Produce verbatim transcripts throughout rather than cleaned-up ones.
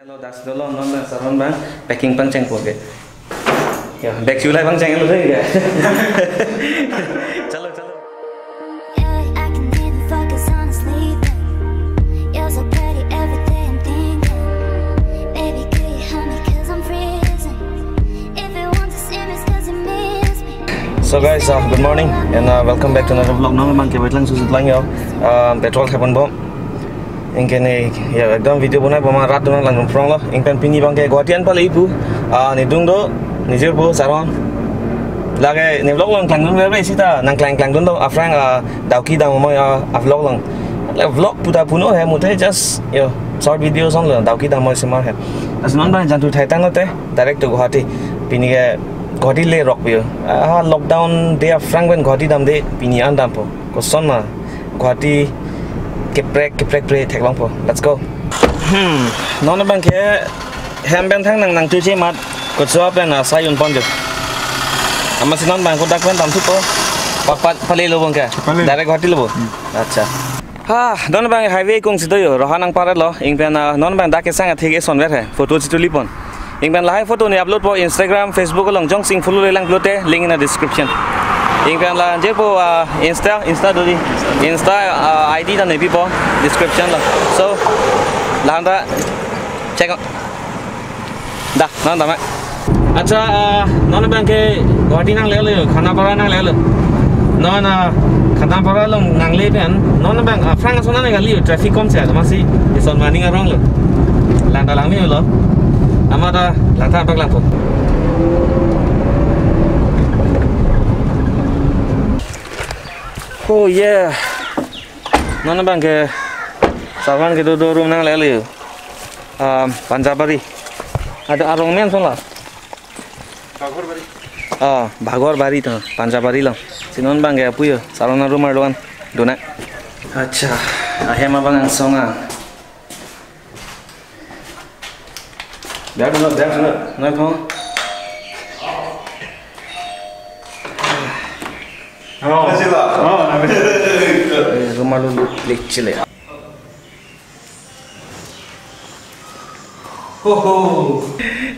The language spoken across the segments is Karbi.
Hello, das dolo, non na Saron bang packing pangchengpo ke. Ya, bag chulai pangchenglo dei ke. Chalo, chalo. Yeah, I can even focus on sleeping. You're so pretty, every day I'm thinking. Baby, could you help me? 'Cause I'm freezing. If you want to see me, it's 'cause you miss me. So guys, uh, good morning and uh, welcome back to another vlog. Non bang ke wetlang susut lang yo. Uh, petrol khapon bom. Ingke ne, ya, ekdom video bonai bom, rat dunang lang prong lo. Ingpen pini bang ke Guwahati an pale ipu. Ah, ne dung do, ne jirpo Saron. Lake ne vlog along klangdun ver sita, nang klang klangdun do, aphrang, ah, Dawki dam moi, ah, a vlog along. Le vlog puta puno he, mute just, yo, short video song lo, Dawki dam moi simar he. Lasi non bang jantu thai tang lote, direct to Guwahati. Pini ke Guwahati le rok pio. Ah, lockdown de aphrang pen Guwahati damde, pini an dampo. Koson ma Guwahati keprek keprek pre theklongpo. Let's go. Hmm, non bang ke hem pen thang nang nang tuche mat kotso pen asai un pon jo. Amatsi non bang kodak pen dam thupo. Pa pa pale lo bang ke. Pale. Direct Guwahati lo bo. Acha. Ha, non bang highway kung si do yo, roha nang paret lo, ingpen, ah, non bang dak kesang atheke son ver he, photo chituli pon. Ingpen lahai photo ne upload po Instagram, Facebook along jongsi follow le lang pulote, link in the description. Ingpen la jirpo, ah, Insta, Insta duri. Insta, ah, I D ta ne pipo description lo. So, la-an ta check out. Da, non tama. Acha, ah, non bang ke Guwahati nangle lo, Khanapara nangle lo. Non, ah, Khanapara along nangle pen, non bang, ah, aphrang ason nang kali traffic kom si, amatsi ison maning arong lo. Lang ta lang mi lo. Amat ta lang ta bak langpo. Oh yeah. Non bang ke Saron kedo do room nangle lo. Um, Panjabari. Ada arong men son la. Baghorbari. Ah, Baghorbari to, Panjabari lo. Si non bang ke apu yo, Saron a room arlo an dona. Acha, ahem abang angsong a. Biar dona, biar dona, noi phong. Oh. Masih lah. Oh, na. Eh, room arlo lut lek chile. Ho, ho.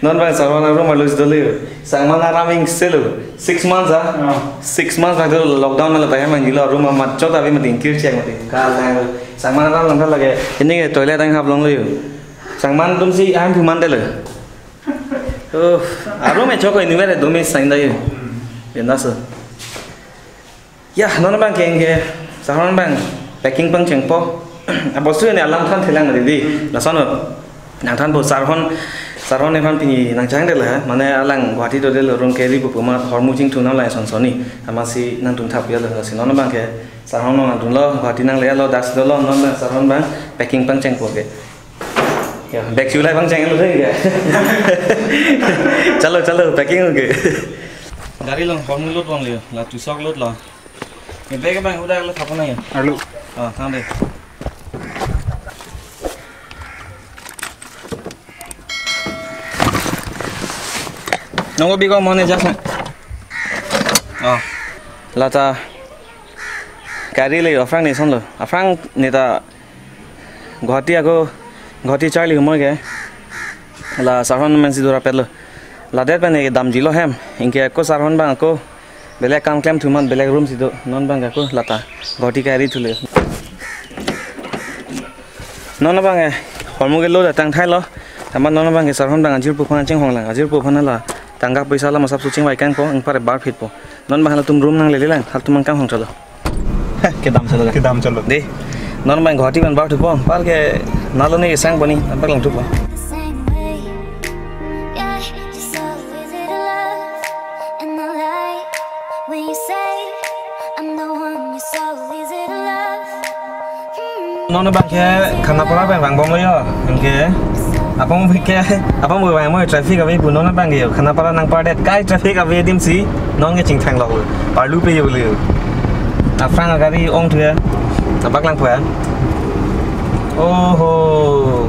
Non bang Saron a room arlo si dolo. Sangman aram ingse lo. Six months ah. Oh. Six months bang dolo lockdown lo, pai man dolo room amat chot abi mati kir chek mati. Kal lang. Sangman aram lang lake. Ini ke toilet ang hap long lo yo. Sangman atum si ang thuman de lo. Oh, a room e choko ini mere dumi sang da yo. Bindas lo. Ya, non bang ke ingke, Saron bang, packing pangchengpo. Abostu ne alam than thelang dei. Lason nang thanpo Saron, Saron nephan pini nang chang de la, mane alang Guwahati do de lo room carry pu pu ma hormu chingthum nang lai son soni. Amatsi nangtum thap ya lo si non bang ke, Saron nangtum lo, Guwahati nangle lo, das dolo, non bang Saron bang, packing pangchengpo ke. Ya, bag chulai pangchenglo dei ke. Chalo, chalo, packing ke. Gari along hormu load pon le, la tusok load lo. Ye bag bang udah lo thapon ya. Arlo. Ah, thang de. Nongo biko mone jas na. Ah. Lata. Gari le aphrang ne son lo. Aphrang ne ta Guwahati ako, Guwahati charli humoi ke. La Saron men si dura pet lo. Ladet pen ne damji lo hem. Ingke ako Saron bang ako belek kam klem thuman belek room si do. Non bang ako lata. Guwahati carry thu le. Non bang eh, hormu ke lo datang thai lo. Tama non bang ke Saron bang ajirpo aphan cheng hong lang. Ajirpo aphan la tangka poisa la masap suching bai kangpo, ingpar bar phit po. Non bang halatum room nangle le lang, halatum angkang hong chalo. Kedam chalo. Kedam chalo. Dei, non bang Guwahati pen bar thupo, par ke nalo ne sang boni, nampak lang thupo. The same way. Yeah, you're so easy to love. And I like when you say I'm the one, you're so easy to love. Hmm. Non bang ke Khanapara pen vang bom lo yo, ingke. Apong ke, apong bu vang mo traffic ave pu non bang ke yo. Khanapara nang pardet kai traffic ave adim si, non ke chingthang lo. Parlu pe yo le. Aphrang agari ong thu ya. Nampak lang po ya. Oho.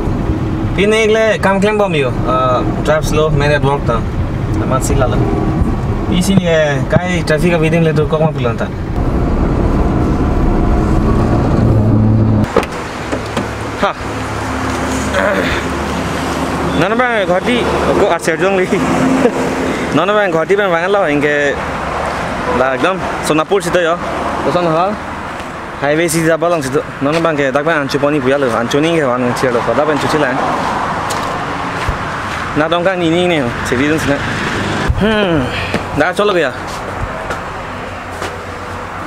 Pini le kam klem bom yo. Ah, drive slow, main road work ta. Amatsi la lo. Isi ne kai traffic ave adim le tu kok ma pulang ta. Ha. Non abang Guwahati, ko aser jongli. Non abang Guwahati pen vanglo, anke la ekdom Sonapur sita yo. Koson ha? Highway si jaba long sita. Non abang ke dak pen ancho pon-i puya lo, ancho ning ke van thir lo, dak pen chuchi lang. Na dong kang ni ni ne, chevi dun sina. Hmm, dak cholo ya.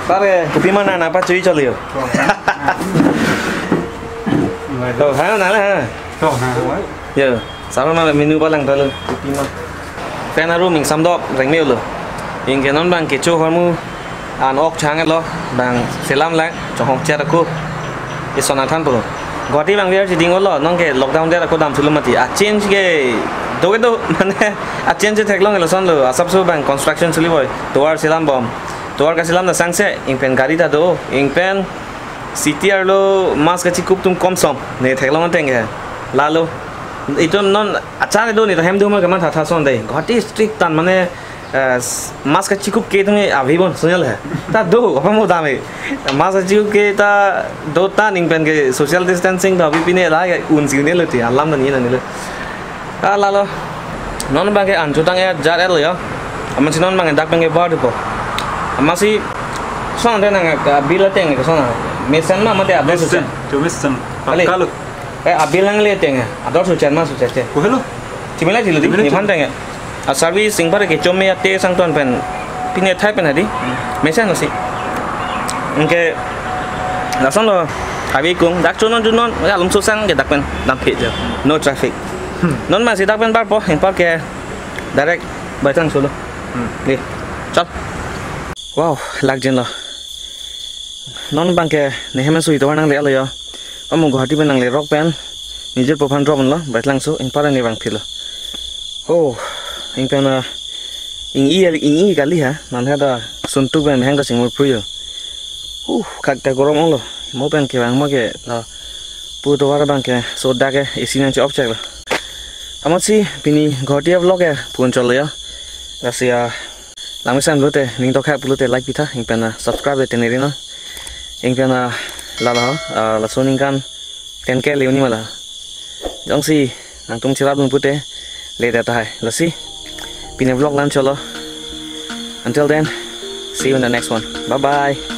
Pare, kopi ma na na pa chui cholo yo. To, ha na le ha. To, ha, wai. Yo. Saro na menu palang talo, kopi ma. Pen aru ning samdok rengme lo. Anke non abang kecho ahormu an ok chang lo, bang selam lang, chonghok chat ako. Ison athan po. Guwahati abang V R C ding lo, non ke lockdown dia ako dam sulu mati. A change ke do ke do, mane a change theklong lo son lo. Asapso abang construction suli boi. Tovar selam bom. Tovar kaselam na sangse, ingpen gari ta do, ingpen city arlo mass kachikup atum komsom. Ne theklong ateng ke. Lalo. Itum non achar do ni ta hem do ma kamatha tha son dei. Guwahati strict tan mane, eh, s-, mass kachikup ke atum avi bon sonyal he. Ta do apa mo dam e. Mass kachikup ke ta do tan ingpen ke social distancing ta avi pine la ke un si ne lo ti alam ta ni na ni lo. Ah, lalo. Non abang ke ancho tang e jar el yo. Amatsi non abang dak pen ke bar po. Amatsi son de nang ke bill ateng ke son. Mesen ma mate ador suchet. Mesen, jo mesen. Kali. Pakka lo. Eh, a bill nangle ateng, ador suchet ma suchet che. Kohelo? Chimila chilo di, chimila ni chilo. Phan teng. A service sing pare kecho me ate sang ton pen. Pine thai pen hadi. Hmm. Mesen lo si. Anke lason lo. Highway kung, dak chunon chunon, ya alum susang ke dak pen dam phe je. No traffic. Hmm. Non ma si dak pen bar po, in par ke direct Baithalangso lo. Hmm. Di. Chal. Wow, lak jin lo. Non abang ke nehem sui tovar nangle lo yo. Amo Guwahati pen nangle rok pen. Nijor po aphan drop lo, Baithalangso, ingpar ne vang philo. Oh, ingpen, ah, ing-i, ing-i kali ha, man ha da suntuk pen hang da singmur phu yo. Uh, khak ta gorom ong lo. Mo pen ke vang mo ke lo. Pu tovar abang ke so dak ke A C nangche-op chek lo. Amatsi pini Guwahati vlog ke pun cholo yo. Lasi ya langmesen pulote, ning tokha pulote like pitha, ingpen, ah, subscribe le teneri no. Ingpen, ah, lalo, ah, laso ningkan ten K le-un-e ma la. Jongsi nangtum cherap dun pute, le ta tahai. Lasi, pini vlog la-an cholo. Until then, see you in the next one. Bye bye.